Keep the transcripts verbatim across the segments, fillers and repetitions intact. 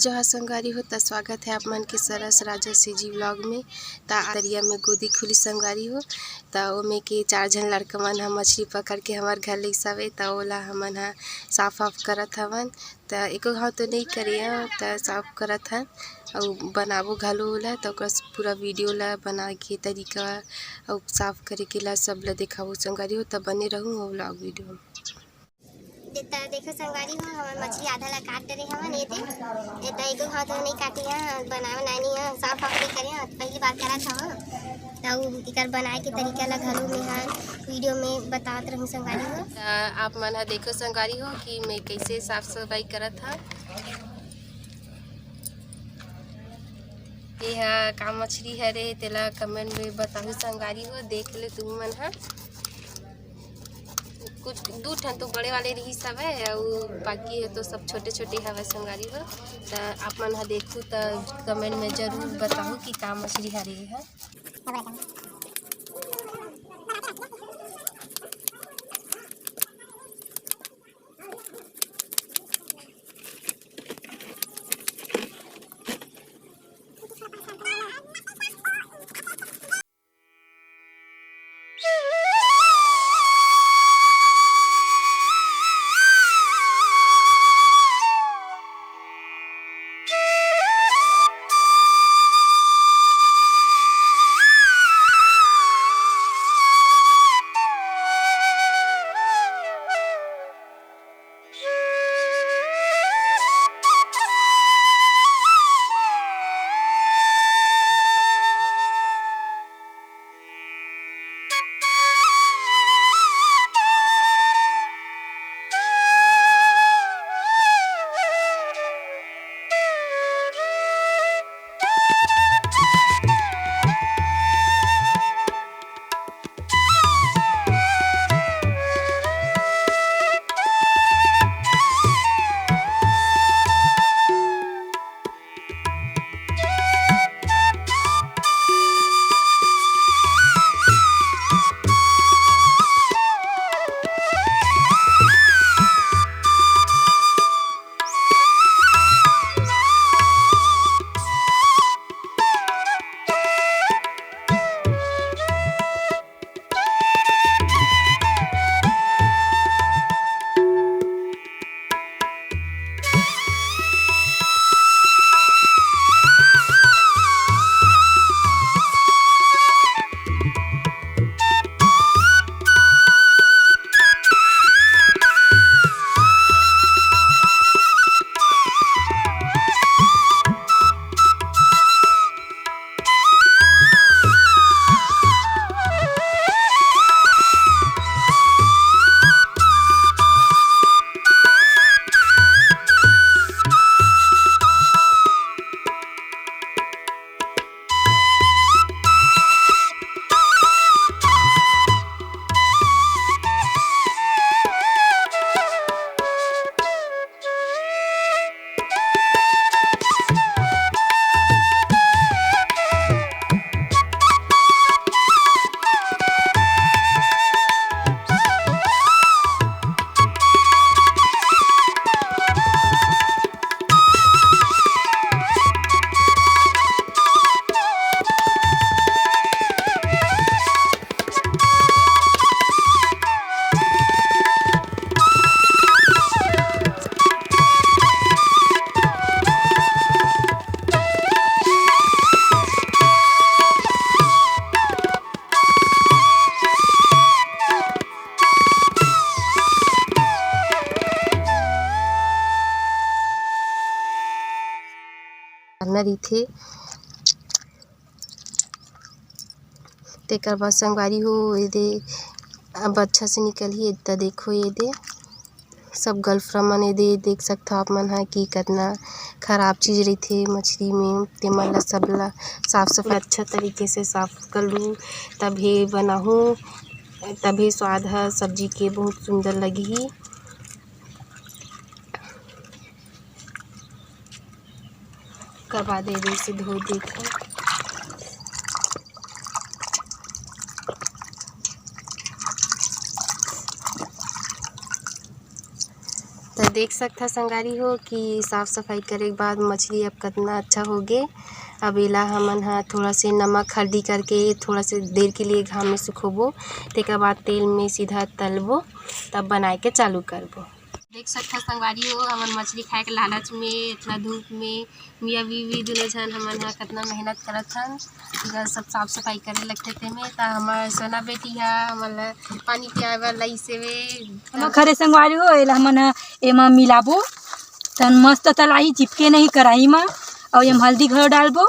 जोहार संगवारी हो, त स्वागत है आप मन के सरस राजा सीजी व्लॉग में। त तरिया में गोदी खुली संगवारी हो, त ओमे के चार झन लड़का मन ह मछली पकड़ के हमर घर ले सवे, त ओला हमन ह साफ वाफ करत हवन। त एको घाव तो नइ करे हन, त साफ करत हन अउ बनाबो घलो ओला। त ओकर पूरा वीडियो ला बना के तरीका अउ साफ करे के ला सब ला देखाबो संगवारी हो, त बने रहू वो व्लॉग वीडियो में। त देखो संगवारी हो, हमन मछली आधा ला काट डरे हवन। ये दे, ये त एको घाव तो नइ काटे हन, बनाए बनाए नइ हन, साफ वाफ नइ करे हन, पहली बार करत हवन। त उ एकर बनाए के तरीका ला घलो में हर वीडियो में बतात रहूं संगवारी हो। त आप मन ह देखो संगवारी हो कि मैं कैसे साफ सफाई करत हन। ये ह का मछली हरे, तेला कमेंट में बताहू संगवारी हो, देख ले तुम मन ह। कुछ दू ठन तो बड़े वाले रहिस हवय, अउ बाकी ह तो सब छोटे छोटे हवय संगवारी हो। त आप मन ह देखहू त कमेंट में जरूर बताहू कि का मछली हरे ये ह। करना रहिथे। तेकर बाद संगवारी हो, एदे अब अच्छा से निकलही। त देखो, एदे सब गलफरा मन एदे देख सकथव आप मन ह कि कतना खराब चीज रहिथे मछली में। तेमन ल सब ल साफ सफाई अच्छा तरीके से साफ कर लू, तभे बनाहू, तभे स्वाद ह सब्जी के बहुत सुंदर लगही। ओकर बाद एदे से धो देथे। त त देख सकथा संगवारी हो कि साफ सफाई करे के बाद मछली अब कतना अच्छा होगे। अब एला हमन ह थोड़ा से नमक हल्दी करके थोड़ा से देर के लिए घाम में सुखोबो, तेकर बाद तेल में सीधा तलबो, तब बनाए के चालू करबो। देख सकथा संगवारी हो, हमन मछली खाए के लालच में इतना धूप में मियाँ बीवी दुनों झन हमन ह कतना मेहनत करत हन। पूरा सब साफ सफाई करे लगथे तेमे। त हमर सोना बेटी ह हमन ल पानी पियाए बर लाइस हवे। हमर खरे संगवारी हो, एला हमन ह एमा मिलाबो, तन मस्त तलाही चिपके नहीं कराही मा, अउ एम हल्दी घलो डालबो।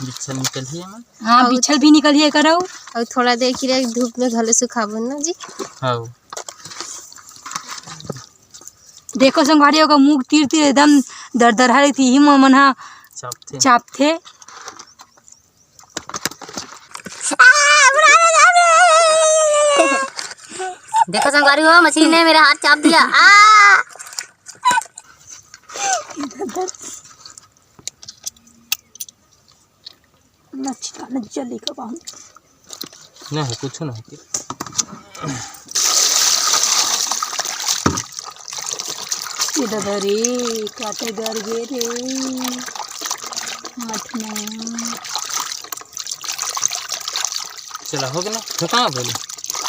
बिच्छल निकलही एमा। हाँ, अउ बिच्छल भी निकलही एकर अउ। अउ थोड़ा देर के लिए धूप में घलो सुखाबो ना जी। हाँ। देखो संगवारी, ओकर मुंह तीर तीर एकदम दरदरहा रहिथे, इही म मन ह चापथे। चापथे। देखो संगवारी हो, मछली ने मेरा हाथ चाप दिया। आ! नच्ची का नच्ची जल्दी का बाहर। नहीं, कुछ नहीं। ये दादा रे, काटे गर गे रे। हाथ में। चला, हो गया ना? फेंका बोले।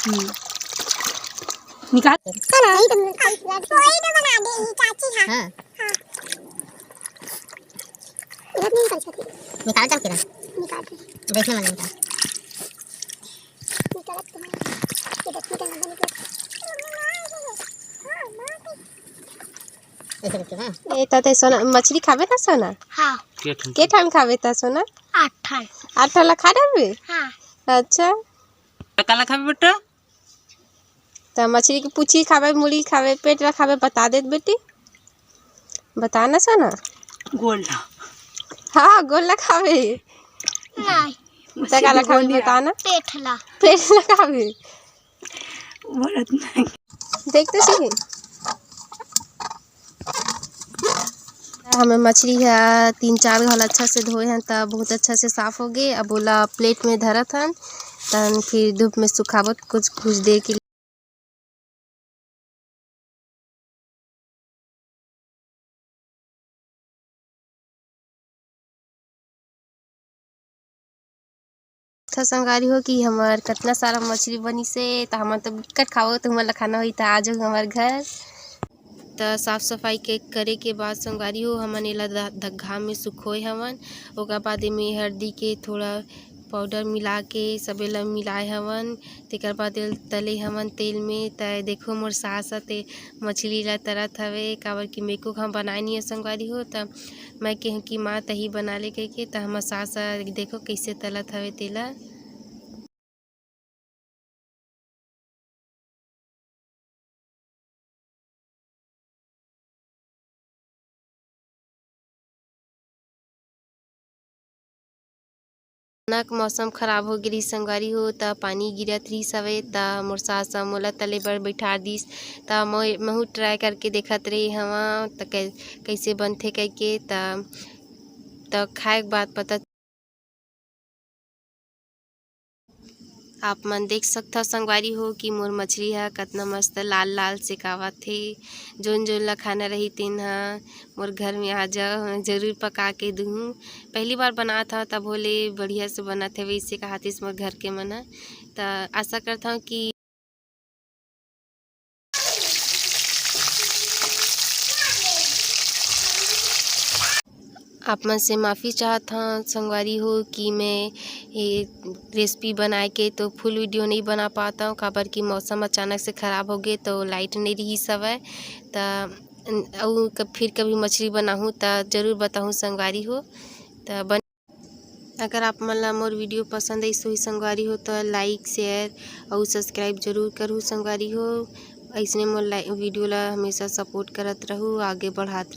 हम्म। निकाल। हाँ। निकाल चल के ना। निकाल दे। देखने वाला निकाल। निकालत तो है। ये देख, निकल, निकल, निकल। ऐसे करके, हाँ। ए, त ते सोना, मछली खाबे त सोना? हाँ। के ठन? के ठन खाबे त सोना? आठ ठन। आठ ठन ला खा डालबे? हाँ। अच्छा। त काला खाबे बेटा? त मछली के पूछी खाबे, मुड़ी खाबे, पेट ला खाबे, बता देत बेटी। बता ना सोना। गोल ला। हाँ, गोल ला खाबे। नहीं। त काला खाबे, बता ना। पेट ला। पेट ला खाबे। बोलत नहीं। देख तो सही। हमर मछली ह तीन चार घाल अच्छा से धोए हन, त बहुत अच्छा से साफ हो गे। अब ओला प्लेट में धरत हन, तहन फिर धूप में सुखाबत कुछ, कुछ देर के लिए। त संगवारी हो कि हमर कतना सारा मछली बनिस हे, त हमन तो बिकट खाबो, तुमन ला खाना होही त आ जाओ हमर घर। त साफ सफाई के, करे के बाद संगवारी हो, हमन एला ध-, ध-, घाम में सुखोए हवन। ओकर बाद एमे हल्दी के थोड़ा पाउडर मिला के सबे ला मिलाए हवन। तेकर बाद एला तले हवन तेल में। त देखो मोर सास ह ते मछली ला तरत हवे, काबर कि मेको घाम बनाए नहीं हे संगवारी हो। त मैं केहूँ कि माँ तही बना ले कहिके, त हमर सास ह देखो कइसे तलत हवे तेला। अचानक मौसम खराब हो गे रिहिस संगवारी हो, त पानी गिरत रिहिस हवे, त मोर सास ह मोला तले बर बइठा दिस, त मैं, महूँ ट्राई करके देखत रहे हवं, त कै-, कइसे बनथे कहिके, त, त खाए के बाद पता आप मन देख सकथव संगवारी हो कि मोर मछली ह कतना मस्त लाल-लाल सेकावत हे। जोन-जोन ल खाना रही तेन ह मोर घर में आ जाओ, मैं जरूर पका के दूहूँ। पहली बार बनात हव तभो ले बढ़िया से बनत हे वइसे कहातिस मोर घर के मन ह। त आशा करथव कि आप मन से माफ़ी चाहत हव संगवारी हो कि मैं ये रेसिपी बनाए के तो फुल वीडियो नइ बना पात हव, काबर कि मौसम अचानक से खराब हो गे तो लाइट नइ रिहिस हवय। त अउ क-, फिर कभी मछली बनाहूँ त जरूर बताहूँ संगवारी हो। त बन अगर आप मन ला मोर वीडियो पसंद आइस होही संगवारी हो, त लाइक, शेयर अउ सब्सक्राइब जरूर करहू संगवारी हो। अइसने मोर लाइ-, वीडियो ला हमेशा सपोर्ट करत रहू, आगे बढ़ात